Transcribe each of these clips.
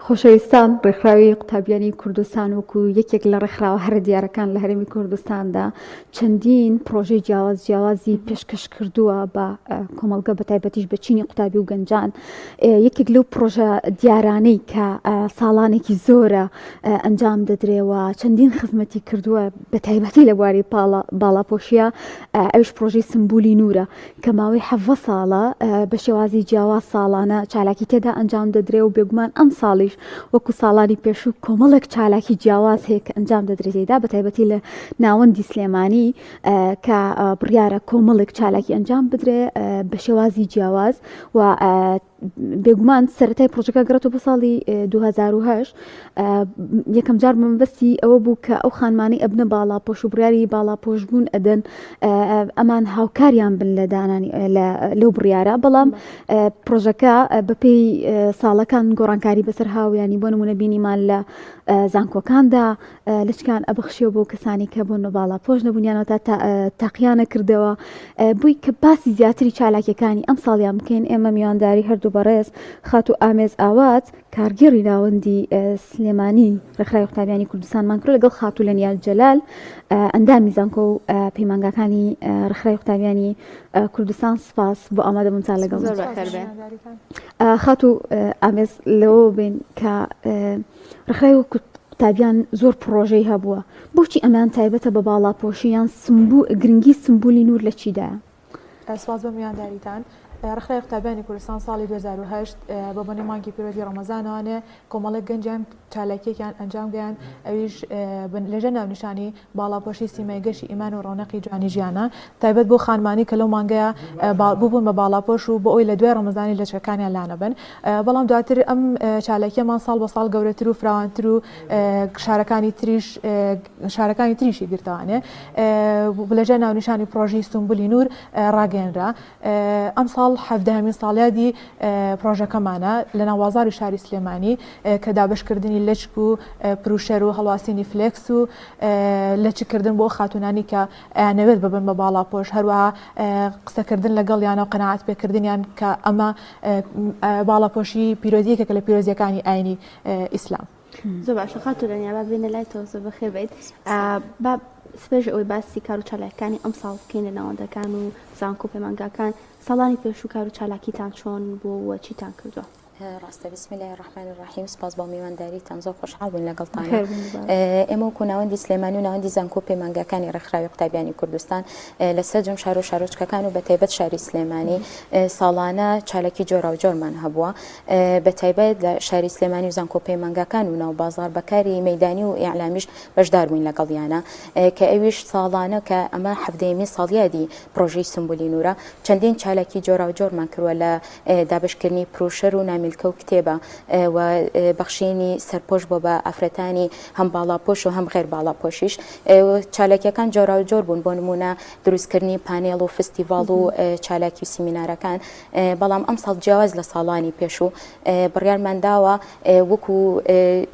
خۆشەویستان ڕێکخراوی قوتابیانی کوردستان وەکو یەکێک لە ڕێکخراوە هەرە دیارەکان لە هەرێمی کوردستاندا چەندین پرۆژەی جیاواز جیاوازی پێشکەش کردووە بە کۆمەڵگە بە تایبەتیش بە چینی قوتابی و گەنجان یەکێک لەو پرۆژە دیارانەی کە ساڵانێکی زۆرە ئەنجام دەدرێەوە چەندین خزمەتی کردووە بە تایبەتی لە بواری باڵاپۆشیە ئەوش پرۆژەی سمبولی نورە کە ماوەی 17 ساڵە بە شێوازی جیاواز ساڵانە چالاکی تێدا ئەنجام دەدرێ و بێگومان ئەم ساڵیش وەکو ساڵانی پێشوو کۆمەڵێک چالاکی جیاواز هەیە کە ئەنجام دەدرێت تێدا بە تایبەتی لە ناوەندی سلێمانی کە بڕیارە کۆمەڵێک چالاکی ئەنجام بدرێ بە شێوازی جیاواز و بێگومان سەرەتای پرۆژەکە گەڕێتەوە بۆ ساڵی 2010 یەکەم جار مەبەستی ئەوە بوو کە ئەو خانمانەی ئەبنە باڵاپۆش و بڕیاری باڵاپۆش بوون ئەدەن ئەمان هاوکاریان بن لە دانانی لەو بڕیارە بەڵام پرۆژەکە بەپێی ساڵەکان گۆڕانکاری بەسەر هاویانی بۆ نمونە بینیمان لە زانکۆکاندا لەچکان ئەبەخشیەوە بۆ کەسانی کە بۆ نەباڵا پۆش نەبوونیانەوە تا تاقیانە کردەوە بووی کە باسی زیاتری چالاکیەکانی ئەم ساڵیان بکەین ئێمە میوانداری هەردوو بەڕێز خاتوو ئامێز ئاوات کارگێڕی ناوەندی سلێمانی ڕێکخراوی قوتابیانی کوردستانمان کرد لەگەڵ خاتوو لەنیال جەلال ئەندامی زانکۆ و پەیمانگاکانی ڕێکخراوی قوتابیانی کوردستان سپاس بۆ ئامادەبوونتان لەگەڵ خاتوو ئامێز لەوە بین کە ڕێکخراوی قوتابیان زۆر پڕۆژەی هەبووە، بۆچی ئەمەیان تایبەتە بە باڵاپۆشی یان گرنگی سمبولی نوور لە چیدایە؟ سپاس بۆ میوانداریتان. ڕێکخراوی قوتابیانی کوردستان ساڵی 2008 بە بۆنەی مانگی پیرۆزی ڕەمەزانەوانێ کۆمەڵێک گەنجیان چالاکیەکیان ئەنجام گەیاند ئەویش لەژێر ناونیشانی باڵاپۆشی سیمای گەشی ئیمان و ڕەونەقی جوانی ژیانە، تایبەت بۆ خانمانی کە لەو مانگەیا بووبوون بە باڵاپۆش و بۆ ئەوەی لە دوای ڕەمەزانی لەچکەکانیان لانەبەن. بەڵام دواتر ئەم چالاکییەمان ساڵ بە ساڵ گەورەتر و فراوانتر و شارەکانی تریش شارەکانی تریشی گرتەوانێ لەژێر ناونیشانی پڕۆژەی سومبولی نوور ڕاگەیەنرا. ئەمساڵ حەڤدەهەمین ساڵیادی پڕۆژەکەمانە لە ناوبازاڕی شاری سلێمانی کە دابەشکردنی لەچک و پروشەر و هەڵواسینی فلێکس و لەچککردن بۆ خاتوونانی کە ئەیانەوێت ببن بە باڵاپۆش هەروەها قسەکردن لەگەڵیانە و قەناعەت پێکردنیان کە ئەمە باڵاپۆشی پیرۆزی یەکێکە لە پیرۆزیەکانی ئاینی ئیسلام. زۆر باشە خاتوو لەنیا با بێینە لای تۆ زۆر بەخێر بێیت با سپێژ ئەوەی باسی کار و چالاکەکانی ئەم ساڵ بکەین لە ناوەندەکان و زانکۆ و پەیمانگاکان ساڵانی پێشوو کار و چالاکیتان چۆن بوو و چیتان کردووە؟ ڕاستە بسم الله الرحمن الرحیم سپاس بۆ میوانداریتان زۆر خۆشحاڵ بووین لەگەڵتان ئێمە وەکو ناوەندی سلێمانی و ناوەندی زانکۆ و پەیمانگاکانی ڕێکخراوی قوتابیانی کوردستان لە سەرجەم شار و شارۆچکەکان و بە تایبەت شاری سلێمانی ساڵانە چالاکی جۆراوجۆرمان هەبووە بە تایبەت لە شاری سلێمانی و زانکۆ پەیمانگاکان و ناو بازاڕ بە کاری مەیدانی و ئیعلامیش بەشدار بووین لەگەڵیانە کە ئەویش ساڵانە کە ئەمە حەڤدەیەمین ساڵیادی پرۆژەی سمبولی نوورە چەندین چالاکی جۆراوجۆرمان کردووە لە دابەشکردنی پروشەر و نامیلکە و کتێبە و بەخشینی سەرپۆش بۆ بە ئافرەتانی هەم باڵاپۆش و هەم غێر باڵاپۆشیش چالاکیەکان جۆراوجۆر بوون بۆ نمونە دروستکردنی پانێڵ و فستیڤاڵ و چالاکی و سیمینارەکان بەڵام ئەمساڵ جیاواز لە ساڵانی پێشوو بڕیارمان داوە وەکو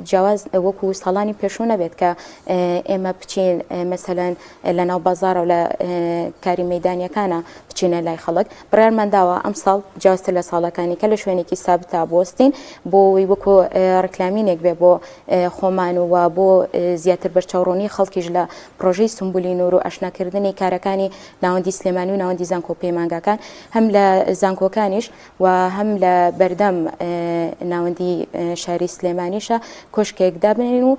جیاواز وەکو ساڵانی پێشوو نەبێت کە ئێمە بچین مەسەلەن لە ناو بازاڕە و لە کاری مەیدانیەکانە بچینە لای خەڵک بڕیارمان داوە ئەمساڵ جیاوازتر لە ساڵەکانی کە لە شوێنێکی سابتا بوەستین بۆ ئەوەی وەکو ڕیکلامینێک بێ بۆ خۆمان و بۆ زیاتر بەرچاوڕوونی خەڵکیش لە پرۆژەی سمبولی نور و ئاشناکردنی کارەکانی ناوەندی سلێمانی و ناوەندی زانکۆ و پەیمانگاکان هەم لە زانکۆکانیش و هەم لە بەردەم ناوەندی شاری سلێمانیشە کۆشکێک دابنێن و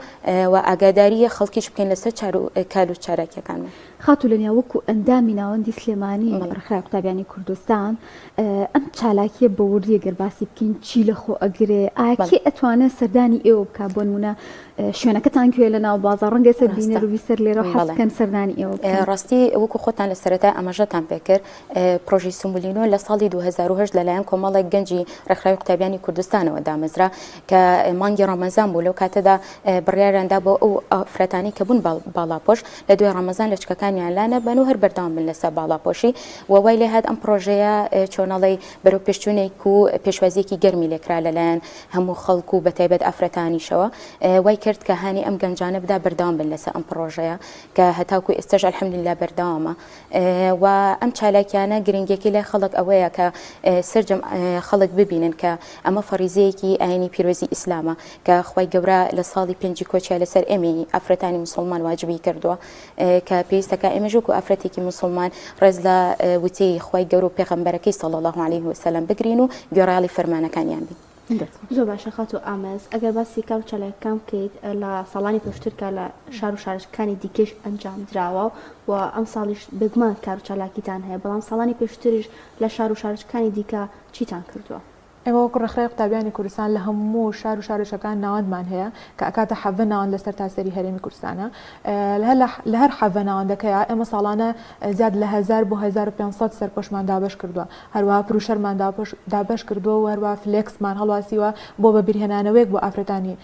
و ئاگاداریە خەڵکیش بکەین لەسەر کار و چالاکیەکانمان. خاتوو لەنیا وەکو ئەندامی ناوەندی سلێمانی ڕێکخراوی قوتابیانی کوردستان ئەم چالاکیە بە وردی گەر باسی بکەین چی لە خۆ ئەگرێ ئایا کێ ئەتوانێ سەردانی ئێوە بکا بۆ نمونە شوێنەکەتان کوێ لە ناو بازاڕ ڕەنگە سەر بینەر و بیسەر لێرە حەز بکەن سەردانی ئێوە بکەن. ڕاستی وەکو خۆتان لە سەرەتا ئاماژەتان پێکرد پرۆژەی سمبولینۆ لە ساڵی 2008 لەلایەن کۆمەڵێک گەنجی ڕێکخراوی قوتابیانی کوردستانەوە دامەزرا کە مانگی ڕەمەزان بوو لەو کاتەدا بڕیاریاندا بۆ ئەو ئافرەتانی کە بوون باڵاپۆش لە دوای ڕەمەزان لەچکەکانیان. حیجابەکانیان لا نەبەن و هەر بەردەوام بن لەسەر باڵاپۆشی و وای لێهات ئەم پڕۆژەیە چۆنەڵێی بەرەو پێشچوونێک و پێشوازیەکی گەرمی لێکرا لەلایەن هەموو خەڵک و بەتایبەت ئافرەتانیشەوە وای کرد کە هانی ئەم گەنجانە بدا بەردەوام بن لەسەر ئەم پڕۆژەیە کە هەتاکو ئێستاش الحمدللە بەردەوامە و ئەم چالاکیانە گرنگیەکەی لای خەڵک ئەوەیە کە سەرجەم خەڵک ببینن کە ئەمە فەریزەیەکی ئاینی پیرۆزی ئیسلامە کە خوای گەورە لە ساڵی پێنجی کۆچیا لەسەر ئێمەی ئافرەتانی موسڵمان واجبی کردووە کە پێویستە کە ئێمەش وەکو ئافرەتێکی موسڵمان ڕێز لە وتەی خوای گەورە و پێغەمبەرەکەی صلی اللە علیه وسلم بگرین و گوێڕایەڵی فەرمانەکانیان بین. زۆر باشە خاتوو ئامەز، ئەگەر باسی کار و چالاکیەکان بکەیت لە ساڵانی پێشتر کە لە شار و شارۆچکەکانی دیکەیش ئەنجام دراوە و ئەمساڵیش بێگومان کار و چالاکیتان هەیە، بەڵام ساڵانی پێشتریش لە شار و شارۆچکەکانی دیکە چیتان کردووە؟ ئێمە وەکو ڕێکخراوی قوتابیانی کوردستان لە هەموو شار و شارۆچکەکان ناوەندمان هەیە کە ئەکاتە 17 ناوەند لە سەرتاسەری هەرێمی کوردستانە. لە هەر 17 ناوەندەکەیا ئێمە ساڵانە زیاد لە 1000 بۆ 1500 سەرپۆشمان دابەش کردووە. هەروەها پروشەرمان دابەش کردووە و هەروەها فلێکسمان هەڵواسیوە بۆ بەبیرهێنانەوەیەک بۆ ئافرەتانی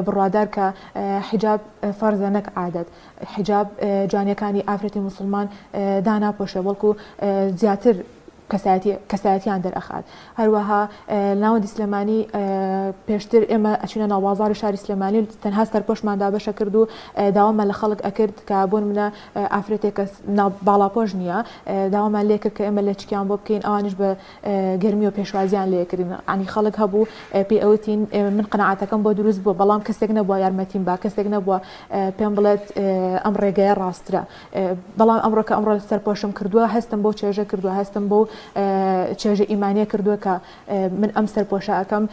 بڕوادار کە حیجاب فەرزە نەک عادەت. حیجاب جوانیەکانی ئافرەتی موسڵمان داناپۆشێ بەڵکو زیاتر کەسایەتی کەسایەتیان دەرئەخات. هەروەها ناوەندی سلێمانی پێشتر ئێمە ئەچینە ناو بازاڕی شاری سلێمانی و تەنها سەرپۆشمان دابەشە کرد و داوامان لە خەڵک ئەکرد کە بۆ نمونە ئافرەتێک کە باڵاپۆش نییە داوامان لێ کرد کە ئێمە لەچکیان بۆ بکەین ئەوانیش بە گەرمی و پێشوازیان لێ کردین عنی خەڵک هەبوو پێی ئەوتین من قەناعەتەکەم بۆ دروست بووە بەڵام کەسێک نەبووە یارمەتیم با کەسێک نەبووە پێم بڵێت ئەم ڕێگەیە ڕاسترە بەڵام ئەمڕۆ کە ئەمڕۆ سەرپۆشم کردووە هەستم بەو چێژە کردووە هەستم بەو چێژە ئیمانیە کردووە کە من ئەم سەرپۆشە ئەکەم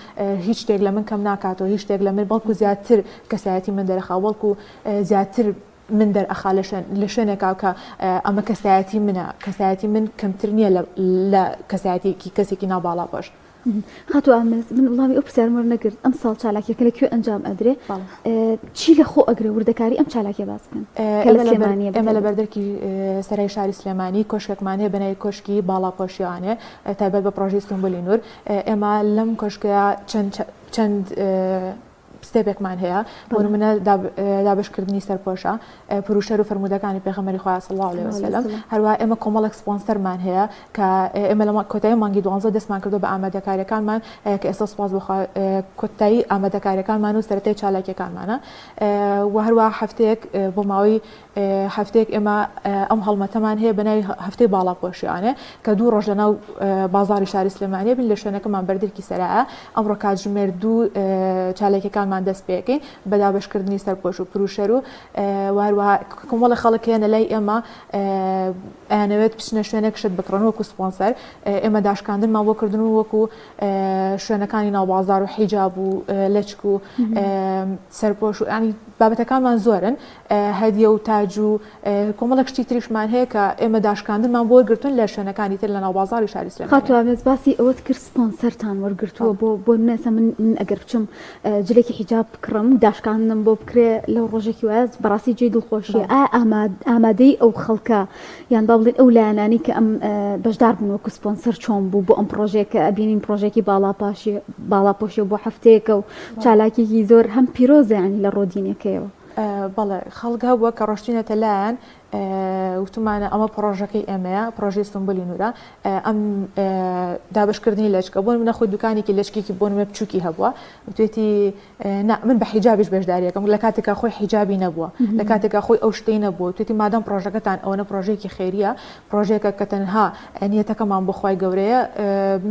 هیچ شتێک لە من کەم ناکاتەوە هیچ شتێک لە من بەڵکو زیاتر کەسایەتی من دەرەخا بەڵکو زیاتر من دەرئەخا لە شوێن لە شوێنێکا کە ئەمە کەسایەتی منە کەسایەتی من کەمتر نییە لە کەسایەتێکی کەسێکی ناو باڵاپۆش. خاتوو ئامێز من وڵامی ئەو پرسیارم وەرنەگرت ئەمساڵ چالاکیەکە لە کوێ ئەنجام ئەدرێ چی لە خۆ ئەگرێ وردەکاری ئەم چالاکیە باس بکەن کە لە سلێمانیە ئێمە لە بەردەرکی سەرای شاری سلێمانی کۆشکێکمان هەیە بەناوی کۆشکی باڵاپۆشیانێ تایبەت بە پڕۆژەی سومبولی نوور ئێمە لەم کۆشکەیە چەند چەند ستێپێکمان هەیە بۆ نمونە دابەشکردنی سەرپۆشە پروشەر و فەرموودەکانی پێغەمبەری خوا صلی الله علیه وسلم هەروەها ئێمە کۆمەڵێک سپۆنسەرمان هەیە کە ئێمە لە کۆتایی مانگی دوانزە دەستمان کردو بە ئامادەکاریەکانمان کە ئێستا سوپاس بۆ خوا کۆتایی ئامادەکاریەکانمان و سەرەتای چالاکیەکانمانە و هەروەها هەفتەیەک بۆ ماوەی هەفتەیەک ئێمە ئەم هەڵمەتەمان هەیە بە ناوی هەفتەی باڵاپۆشیانێ کە دوو ڕۆژ لەناو بازاڕی شاری سلێمانیە بین لە شوێنەکەمان بەردرکی سەرایە ئەمڕۆ کاتژمێر دوو چالاکیەکانمان دەست پێەکەین بە دابەشکردنی سەرپۆش و پروشەر و هەروەها کۆمەڵە خەڵک هەیە لای ئێمە ئەیانەوێت بچنە شوێنێک شت بکڕن وەکو سپۆنسەر ئێمە داشکاندنمان بۆ کردن و وەکو شوێنەکانی ناو بازار و حیجاب و لەچک و سەرپۆش و ینی بابەتەکانمان زۆرن هەدیە و تاج و کۆمەڵێک شتی تریشمان هەیە کە ئێمە داشکاندنمان بۆ وەرگرتوون لە شوێنەکانی تر لە ناوبازاڕی شاری سلێمانی. خاتوو ئامێز باسی ئەوەت کرد سپۆنسەرتان وەرگرتووە بۆ بۆ نمونە ئێستا من من ئەگەر بچم جلێکی حیجاب بکڕم داشکاندنم بۆ بکرێ لەو ڕۆژێکی وایە بەڕاستی جێی دڵخۆشیە ئایا ئامادەی ئەو خەڵکە یان با بڵێین ئەو لایەنانەی کە ئەم بەشدار بوون وەکو سپۆنسەر چۆن بوو بۆ ئەم پڕۆژەیە کە ئەبینین پڕۆژەیەکی باڵاپاشی باڵاپۆشیە بۆ هەفتەیەکە و چالاکیەکی زۆر هەم پیرۆزە یانی لە ڕووە دینیەکەیەوە. بەڵێ خەڵک هەبووە کە ڕۆشتینەتە لایان وتومانە ئەمە پڕۆژەکەی ئێمەیە پڕۆژەی سومبولی نورە ئەم دابشکردنی لەچکە بۆ منە خۆی دوکانێکی لەچکێکی بۆ نمە بچووکی هەبووە وتێتی نا من بە حیجابیش بەشداریەکەم لە کاتێکا خۆی حیجابی نەبووە لە کاتێکا خۆی ئەو شتەی نەبووە توێتی مادەم پڕۆژەکەتان ئەوەنە پڕۆژەیەکی خێریە پڕۆژەیەکە کە تەنها نیەتەکەمان بۆ خوای گەورەیە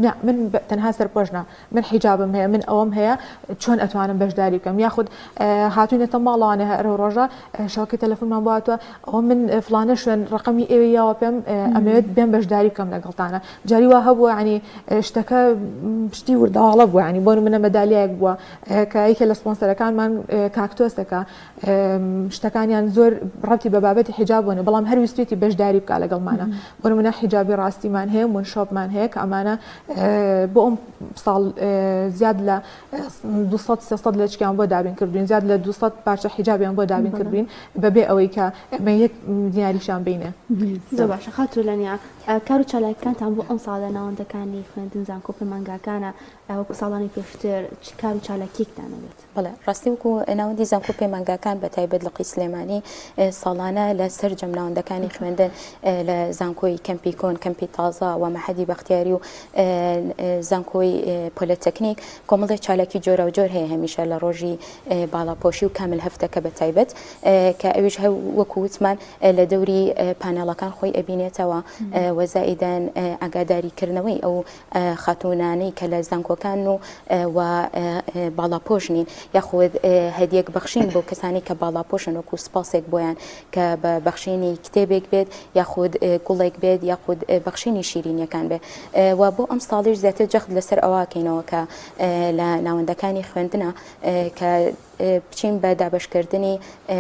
نا من تەنها سەرپۆش نا من حیجابم هەیە من ئەوەم هەیە چۆن ئەتوانم بەشداری بکەم یاخود هاتوینەتە ماڵەوانێ هەر ئەو ڕۆژە شەوەکەی تەلەفۆنمان بۆ هاتووە ئەوە من فڵانە شوێن ڕقەمی ئێوەی یاوە پێم ئەمەوێت بێم بەشداری بکەم لەگەڵتانە جاری وا هەبووە ینی شتەکە شتی وردەواڵە بووە ینی بۆ نمونە مەدالیایەک بووە کە یەکێ لە سپۆنسەرەکانمان کاکتۆسەکە شتەکانیان زۆر ڕەتی بە بابەتی حیجاب بوون بەڵام هەر ویستێتی بەشداری بکە لەگەڵمانە بۆ نمونە حیجابی ڕاستیمان هەیە مونشۆپمان هەیە کە ئەمانە بۆ ئەم ساڵ زیاد لە 200 300 لەچکیان بۆ دابین کردوین زیاد لە 200 پارچە حیجابیان بۆ دابین کردوین بەبێ ئەوەی کە ئێمە یەک دیناریشیان بینێ. زۆر باشە خاتوو لەنیا کار و چالاکیەکانتان بۆ ئەمساڵ لە ناوەندەکانی خوێندن زانکۆ پەیمانگاکانە وەکو ساڵانی پێشتر چ کار و چالاکیەکتان ئەبێت؟ بەڵێ ڕاستی وەکو ناوەندی زانکۆ پەیمانگاکان بە تایبەت لقی سلێمانی ساڵانە لە سەرجەم ناوەندەکانی خوێندن لە زانکۆی کەمپی کۆن کەمپی تازە و مەحەدی بەختیاری و زانکۆی پۆلەتەکنیک کۆمەڵێک چالاکی جۆراوجۆر هەیە هەمیشە لە ڕۆژی باڵاپۆشی و کامل هەفتەکە بە تایبەت کە ئەویش هەر وەکو وتمان لە دەوری پانێڵەکان خۆی ئەبینێتەوە و زائیدەن ئاگاداری کردنەوەی ئەو خاتوونانەی کە لە زانکۆکان و و باڵاپۆش نین یاخود هەدیەک بەخشین بۆ کەسانی کە باڵاپۆشن وەکو سپاسێک بۆیان کە بە بەخشینی کتێبێک بێت یاخود گوڵێک بێت یاخود بەخشینی شیرینیەکان بێت و بۆ ئەم ساڵیش زیاتر جەخت لەسەر ئەوەکەینەوە کە لە ناوەندەکانی خوێندنە کە بچین بە دابەشکردنی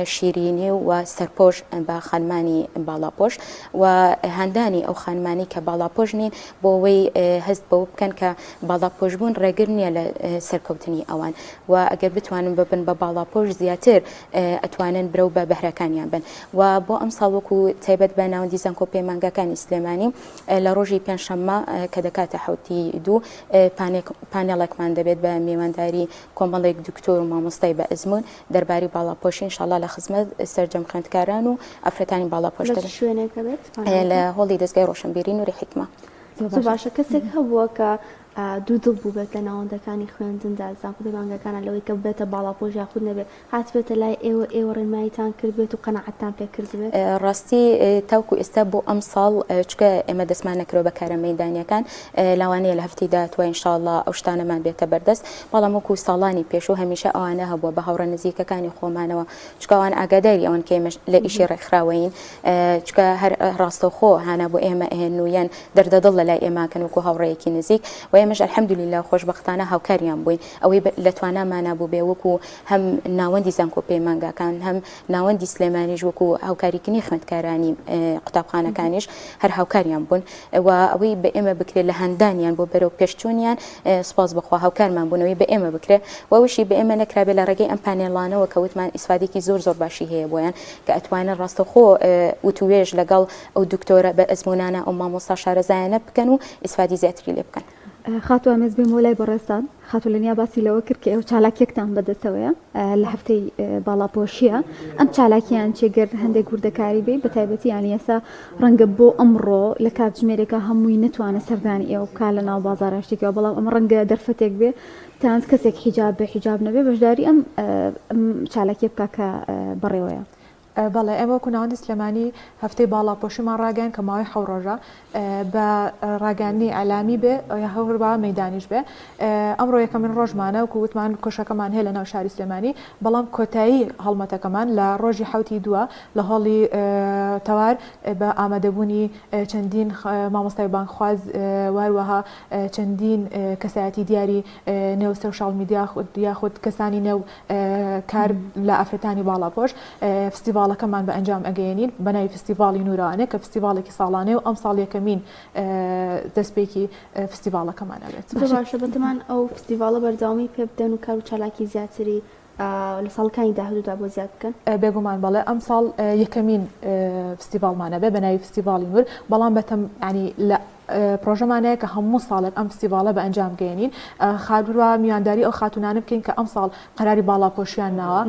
شیرینی و سەرپۆش بە خانمانی باڵاپۆش و هاندانی ئەو خانمانی کە باڵاپۆش نین بۆ ئەوەی هەست بەوە بکەن کە باڵاپۆشبوون ڕێگر نییە لە سەرکەوتنی ئەوان و ئەگەر بتوانن ببن بە باڵاپۆش زیاتر ئەتوانن برەو بە بەهرەکانیان بن و بۆ ئەمساڵ وەکو تایبەت بە ناوەندی زانکۆ پەیمانگاکانی سلێمانی لە ڕۆژی پێنجشەممە کە دەکاتە حوتی دوو پانێڵێکمان دەبێت بە میوانداری کۆمەڵێک دکتۆر و مامۆستای بە ئەزموون دەربارەی باڵاپۆشی ان شاءاللە لە خزمەت سەرجەم خوێندکاران و ئافرەتانی باڵاپۆش لە چ شوێنێک دەبێت؟ لە هۆڵی دەزگای ڕۆشنبیری نوری حیکمە. زۆر باشە کەسێک هەبووە کە دوودڵ بووبێت لە ناوەندەکانی خوێندندا زانکۆ پەیمانگاکانە لەوەی کە ببێتە باڵاپۆش یاخود نەبێت هاتبێتە لای ئێوە ئێوە ڕێنماییتان کردبێت و قەناعەتتان پێ کردبێت؟ ڕاستی تاوکو ئێستا بۆ ئەمساڵ چونکە ئێمە دەستمان نەکردوە بە کارە مەیدانیەکان لەوانەیە لە هەفتەی داهاتووە ان شاء اللە ئەو شتانەمان بێتە بەردەست بەڵام وەکو ساڵانی پێشوو هەمیشە ئەوانە هەبووە بە هاوڕێ نزیکەکانی خۆمانەوە چونکە ئەوان ئاگاداری ئەوەن کە ئێمەش لە ئیشی ڕێکخراوەیین چونکە هەر ڕاستەوخۆ هانا بۆ ئێمە ئەهێن و یان دەردەدڵ لە لای ئێماکەن وەکو هاوڕێیەکی نزیک و ئێمەش الحمدللە خۆشبەختانە هاوکاریان بووین ئەوەی لە توانامانا بووبێ وەکو هەم ناوەندی زانکۆ پەیمانگاکان هەم ناوەندی سلێمانیش وەکو هاوکاریکردنی خوێندکارانی قوتابخانەکانیش هەر هاوکاریان بوون و ئەوەی بە ئێمە بکرێت لە هاندانیان بۆ بەرەو پێشچوونیان سوپاس بەخوا هاوکارمان بوون ئەوەی بە ئێمە بکرێت و ئەوشی بە ئێمە نەکرابێت لە ڕێگەی ئەم پانێڵانەوە کە وتمان ئیسفادێکی زۆر زۆر باشی هەیە بۆیان کە ئەتوانن ڕاستەوخۆ وتوێژ لەگەڵ ئەو دکتۆرە بە ئەزموونانە ئەو مامۆستا شارەزایانە بکەن و ئیسفادی زیاتری لێ بکەن. خاتوو ئامێز بێمەوە لای بەڕێزتان. خاتوو لەنیا باسی لەوە کرد کە ئێوە چالاکیەکتان بەدەستەوەیە لە هەفتەی باڵاپۆشیە ئەم چالاکیان چێ گەر هەندێک وردەکاری بێ بە تایبەتی یانی ئێستا ڕەنگە بۆ ئەمڕۆ لە کاتژمێرێکا هەمووی نەتوانێت سەردانی ئێوە بکات لە ناو بازاڕ شتێکەوە بەڵام ئەمە ڕەنگە دەرفەتێک بێ تەنانەت کەسێک حیجاب بێ حیجاب نەبێ بەشداری ئەم چالاکیە بکات کە بەڕێوەیە. بەڵێ ئێمە وەکو ناوەندی سلێمانی هەفتەی باڵاپۆشیمان ڕاگەیاند کە ماوەی حەو ڕۆژە بە ڕاگەیاندنی ئیعلامی بێ هەروەها مەیدانیش بێ ئەمڕۆ یەکەمین ڕۆژمانە وەکو وتمان کۆشەکەمان هەیە لە ناو شاری سلێمانی بەڵام کۆتایی هەڵمەتەکەمان لە ڕۆژی حەوتی دووە لە هۆڵی تەوار بە ئامادەبوونی چەندین مامۆستای بانگخواز و هەروەها چەندین کەسایەتی دیاری نێو سۆشیال میدیا یاخود کەسانی نێو کار لە ئافرەتانی باڵاپۆش فستیڤاڵەکەمان بە ئەنجام ئەگەیەنین بە ناوی فستیڤاڵی نورانێ کە فستیڤاڵێکی ساڵانەیە و ئەمساڵ یەکەمین دەستپێکی فستیڤاڵەکەمان ئەبێت. زۆر باشە بەتەمان ئەو فستیڤاڵە بەردەوامی پێ بدەن و کار و چالاکی زیاتری لە ساڵەکانی داهاتوودا بۆ زیاد بکەن؟ بێگومان بەڵێ ئەمساڵ یەکەمین فستیڤاڵمان ئەبێ بە ناوی فستیڤاڵی نور بەڵام بەتەم یانی لە پرۆژەمان هەیە کە هەموو ساڵێک ئەم فستیڤاڵە بە ئەنجام بگەیەنین خاتووە میوانداری ئەو خاتوونانە بکەین کە ئەمساڵ قەراری باڵاپۆشیان ناوە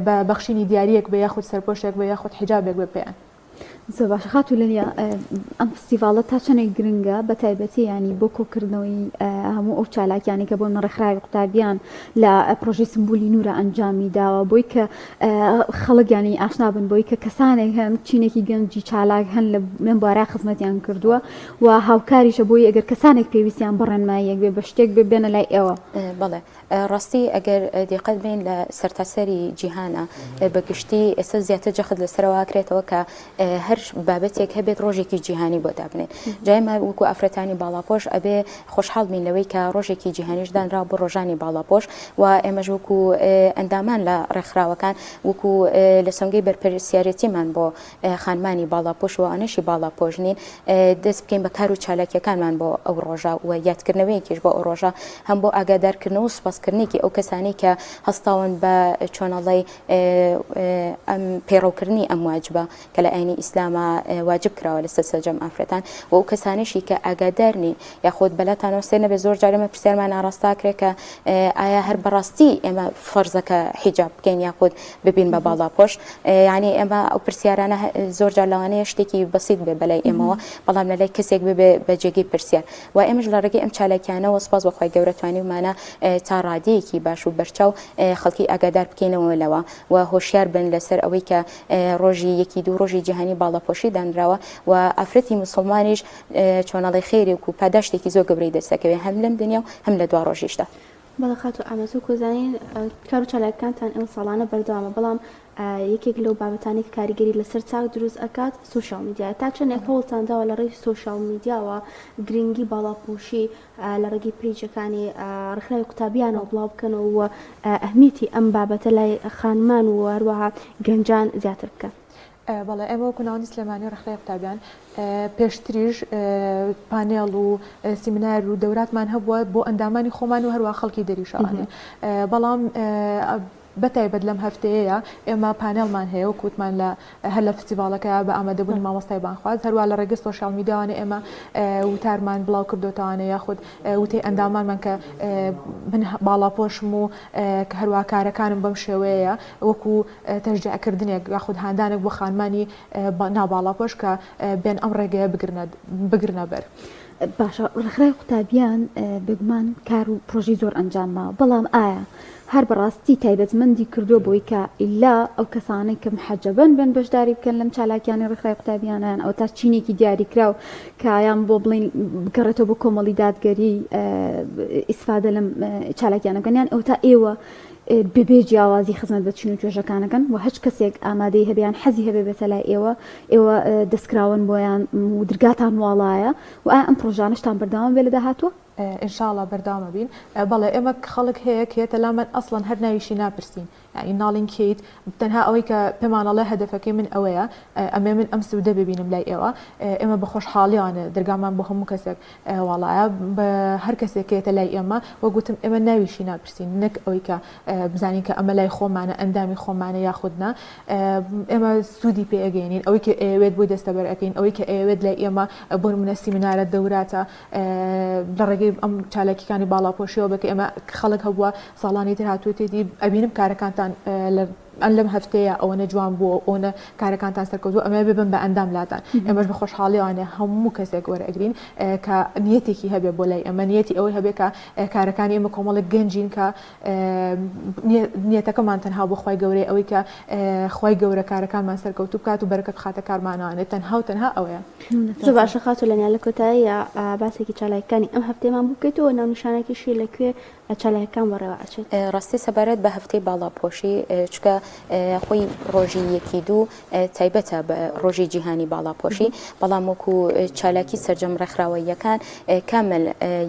بە بەخشینی دیاریەک بێ یاخود سەرپۆشێک بێ یاخود حیجابێک بێ پێیان. زۆر باشە خاتوو لەنیا ئەم فستیڤاڵە تا چەندێک گرنگە بە تایبەتی ینی بۆ کۆکردنەوەی هەموو ئەو چالاکیانی کە بۆ منە ڕێکخراوی قوتابیان لە پرۆژەی سمبولی نورە ئەنجامی داوە بۆی کە خەڵک یانی ئاشنا بن بۆی کە کەسانێک هەن چینێکی گەنجی چالاک هەن لە لەم بوارە خزمەتیان کردووە و هاوکاریشە بۆی ئەگەر کەسانێک پێویستیان بە ڕێنماییەک بێ بە شتێک بێ بێنە لای ئێوە. بەڵێ ڕاستی ئەگەر دیقەت بین لە سەرتاسەری جیهانە بە گشتی ئێستا زیاتر جەخت لەسەرەوە کرێتەوە کە هەر بابەتێک هەبێت ڕۆژێکی جیهانی بۆ دابنێن جا ئێمە وەکو ئافرەتانی باڵاپۆش ئەبێ خۆشحاڵ بین لەوەی کە ڕۆژێکی جیهانیش دانرا بۆ ڕۆژانی باڵاپۆش و ئێمەش وەکو ئەندامان لە ڕێکخراوەکان وەکو لە سۆنگەی بەرپرسیارێتیمان بۆ خانمانی باڵاپۆش و ئەوانەشی باڵاپۆش نین دەست بکەین بە کار و چالاکیەکانمان بۆ ئەو ڕۆژە و یادکردنەوەیەکیش بۆ ئەو ڕۆژە هەم بۆ ئاگادارکردنەوە و سوپاسکردنێکی ئەو کەسانەی کە هەستاون بە چۆنەڵی ئەم پەیڕەوکردنی ئەم واجبە کە لە ئاینی ئیسلام. ئیسلاما واجب کراوە لەسەر سەرجەم ئافرەتان و ئەو کەسانەشی کە ئاگادار نین یاخود بەلاتانەوە سێ نەبێ زۆر جار ئێمە پرسیارمان ئاڕاستە کرێ کە ئایا هەر بەڕاستی ئێمە فەرزەکە حیجاب بکەین یاخود ببین بە باڵاپۆش یعنی ئێمە ئەو پرسیارانە زۆر جار لەوانەیە شتێکی بەسیت بێ بەلای ئێمەوە بەڵام لەلای کەسێک ببێ بە جێگەی پرسیار و ئێمەش لە ڕێگەی ئەم چالاکیانەوە سپاس بۆ خوای گەورە توانیومانە تا ڕادەیەکی باش و بەرچاو خەڵکی ئاگادار بکەینەوە لەوە و هۆشیار بن لەسەر ئەوەی کە ڕۆژی یەکی دوو ڕۆژی جیهانی باڵاپۆشی دانراوە و ئافرەتی موسڵمانیش چۆنەڵی خێرێک و پاداشتێکی زۆر گەورەی دەستەکەوێ هەم لەم دنیا و هەم لە دوا ڕۆژیشدا. بەڵێ خاتوو ئامەد وەکو زانین کار و چالاکیەکانتان ئێوە ساڵانە بەردەوامە بەڵام یەکێک لەو بابەتانەی کە کاریگەری لەسەر چاک دروست ئەکات سۆشیال میدیایە تا چەندێک هەوڵتان داوە لە ڕێی سۆشیال میدیاوە گرنگی باڵاپۆشی لە ڕێگەی پەیجەکانی ڕێکخراوی قوتابیانەوە بڵاو بکەنەوە و ئەهمیەتی ئەم بابەتە لای خانمان و هەروەها گەنجان زیاتر بکەن؟ بەڵێ ئێمە وەکو ناوەندی سلێمانی و ڕێکخراوی قوتابیان پێشتریش پانێڵ و سیمینار و دەوراتمان هەبووە بۆ ئەندامانی خۆمان و هەروە خەڵکی دەریشەوانێ بەڵام بەتایبەت لەم هەفتەیەیە ئێمە پانێڵمان هەیە وەکو وتمان لە هەر لە فستیڤاڵەکە بە ئامادەبوونی مامۆستای بانگخواز هەروە لە ڕێگەی سۆشیال میدیاوانە ئێمە وتارمان بڵاو کردوتەوانە یاخود وتەی ئەندامانمان کە من باڵاپۆشم و کە هەروە کارەکانم بەم شێوەیە وەکو تەشجیعکردنێک یاخود هاندانێک بۆ خانمانی ناباڵاپۆش کە بێن ئەم ڕێگەیە بگرنە بەر. باشە ڕێکخراوی قوتابیان بێگومان کار و پرۆژەی زۆر ئەنجام ماوە بەڵام ئایا هەر بەڕاستی تایبەتمەندی کردووە بۆی کە ئیلا ئەو کەسانەی کە محەجەبەن بن بەشداری بکەن لەم چالاکیانەی ڕێکخراوی قوتابیانە یان ئەوەتا چینێکی دیاریکراو کە یان بۆ بڵین بگەڕێتەوە بۆ کۆمەڵی دادگەری ئیسفادە لەم چالاکیانە بکەن یان ئەوەتا ئێوە بەبێ جیاوازی خزمەت بە چین و توێژەکان ئەکەن و هەچ کەسێک ئامادەی هەبێ یان حەزی هەبێ بێتە لای ئێوە، ئێوە دەستکراوەن بۆیان و درگاتان واڵایە و ئایا ئەم پڕۆژانەشتان بەردەوام ئەبێ لە داهاتووە؟ ان شاء اللە بەردەوام ئەبین. بەڵێ ئێمە خەڵک هەیە کە یەتە لامان ئەسڵەن هەر ناویشی ناپرسین یانی ناڵین کێیت تەنها ئەوەی کە پێمان ئەڵێ هەدەفەکەی من ئەوەیە ئەمێ من ئەم سوودە ببینم لای ئێوە ئێمە بە خۆشحاڵیانە دەرگامان بۆ هەموو کەسێک واڵایە بە هەر کەسێک کە یەتە لای ئێمە وەک وتم ئێمە ناویشی ناپرسین نەک ئەوەی کە بزانین کە ئەمە لای خۆمانە ئەندامی خۆمانە یاخود نا ئێمە سوودی پێ ئەگەینین ئەوەی کە ئەیەوێت بۆی دەستەبەر ئەکەین ئەوەی کە ئەیەوێت لای ئێمە بۆ نمونە سیمینارە دەوراتە لە ڕێگەی ئەم چالاکیەکانی باڵاپۆشیەوە بێت کە ئێمە خەڵک هەبووە ساڵانی تر هاتووەتێتی ئەبینم کارەکانتان لە ئەن لەم هەفتەیە ئەوەنە جوان بووە ئەوەنە کارەکانتان سەرکەوتووە ئەمە ببن بە ئەندام لاتان ئێمەش بە خۆشحاڵیوانێ هەموو کەسێک وەرئەگرین کە نیەتێکی هەبێ بۆ لای ئێمە نیەتی ئەوەی هەبێ کە کارەکانی ئێمە کۆمەڵێک گەنجین کە نیەتەکەمان تەنها بۆ خوای گەورەیە ئەوەی کە خوای گەورە کارەکانمان سەرکەوتوو بکات و بەرەکەت بخاتە کارمانەوانێ تەنها و تەنها ئەوەیە. زۆر باشە خاتوو لەنیا لە کۆتاییە باسێکی چالاکیەکانی ئەم هەفتەیەمان بۆ بکەیتەوە ناونیشانێکیشی لە کوێ چالاکیەکان بەڕێوە ئەچێت؟ ڕاستی سەبارەت بە هەفتەی باڵاپۆشی چونکە خۆی ڕۆژی یەکی دوو تایبەتە بە ڕۆژی جیهانی باڵاپۆشی بەڵام وەکو چالاکی سەرجەم ڕێکخراوەییەکان کامل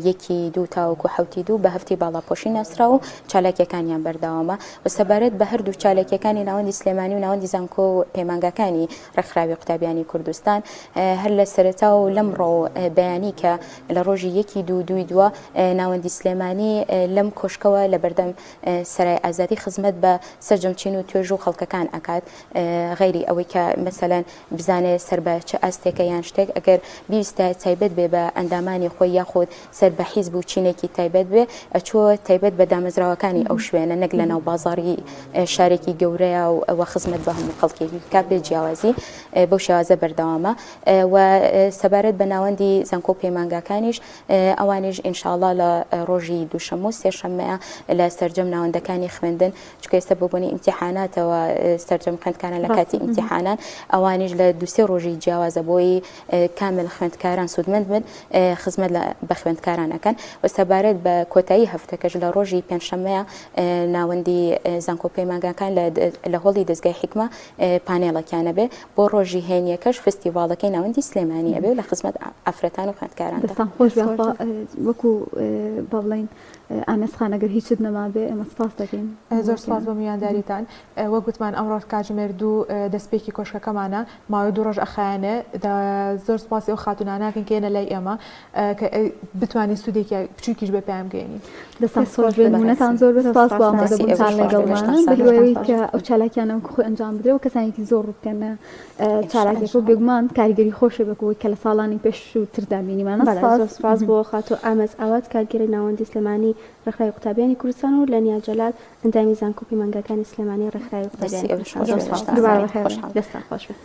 یەکی دوو تاوەکو حوتی دوو بە هەفتی باڵاپۆشی ناسراوە و چالاکیەکانیان بەردەوامە و سەبارەت بە هەردوو چالاکیەکانی ناوەندی سلێمانی و ناوەندی زانکۆ و پەیمانگاکانی ڕێکخراوی قوتابیانی کوردستان هەر لە سەرەتا و لەمڕۆ بەیانی کە لە ڕۆژی یەکی دوو دووی دووە ناوەندی سلێمانی لەم کۆشکەوە لە بەردەم سەرای ئازادی خزمەت بە سەرجەم چین و توێژ و خەڵکەکان ئەکات غەیری ئەوەی کە مەسەلەن بزانێ سەر بە چ ئاستێکە یان شتێک ئەگەر بیویستە تایبەت بێ بە ئەندامانی خۆی یاخود سەر بە حیزب و چینێکی تایبەت بێ ئەچۆ تایبەت بە دامەزراوەکانی ئەو شوێنە نەک لە ناو بازاڕی شارێکی گەورەیە و ئەوە خزمەت بە هەموو خەڵکێکی بکات بێ جیاوازی بەو شێوازە بەردەوامە و سەبارەت بە ناوەندی زانکۆ و پەیمانگاکانیش ئەوانیش ئینشاڵا لە ڕۆژی دووشەممە و سێشەممەیە لە سەرجەم ناوەندەکانی خوێندن چونکە ئێستا بە بۆنەی ئیمتیحاناتەوە سەرجەم خوێندکاران لە کاتی ئیمتیحانان ئەوانیش لە دووسێ ڕۆژی جیاوازە بۆی کامل خوێندکاران سوودمەند بن خزمەت بە خوێندکاران ئەکەن و سەبارەت بە کۆتایی هەفتەکەش لە ڕۆژی پێنجشەممەیە ناوەندی زانکۆ پەیمانگاکان لە هۆڵی دەزگای حیکمە پانێڵەکیان ئەبێ بۆ ڕۆژی هەینیەکەش فستیڤاڵەکەی ناوەندی سلێمانی ئەبێ و لە خزمەت ئافرەتان و خوێندکاراندا. دەستان خۆش بێ یاخوا وەکو با بڵێین ئامێز خان ئەگەر هیچت نەمابێ ئێمە سپاست دەکەین. زۆر سپاس بۆ میوانداریتان. وەک گوتمان ئەمڕۆ کاتژمێر دوو دەستپێکی کۆشکەکەمانە، ماوەی دوو ڕۆژ ئەخایەنێ، زۆر سوپاسی ئەو خاتوونانە ئەکەین کە یەنە لای ئێمە کە بتوانین سوودێکی بچووکیش بێ پێیان بگەیەنین. دەستان خۆش بێت، نموونەتان زۆر بێت، سوپاس بۆ ئامادەبوونتان لەگەڵمان، بە هیوای ئەوەی کە ئەو چالاکیانە وەکو خۆی ئەنجام بدرێ و کەسانێکی زۆر ڕوو بکەنە چالاکیەکە و بێگومان کاریگەری خۆشی وەکو ئەوەی کە لە ساڵانی پێشووتردا بینیمانە. سوپاس. زۆر سوپاس بۆ خاتوو ئامەز ئاوات کارگێڕی ناوەندی سلێمانی ڕێکخراوی قوتابیانی کوردستان و لەنیا جەلال ئەندامی زانکۆ پەیمانگاکانی سلێمانی ڕێکخراوی قوتابیانی کوردستان. زۆر سوپاس. دووبارە بەخێر بێن. دەستتان خۆش بێت.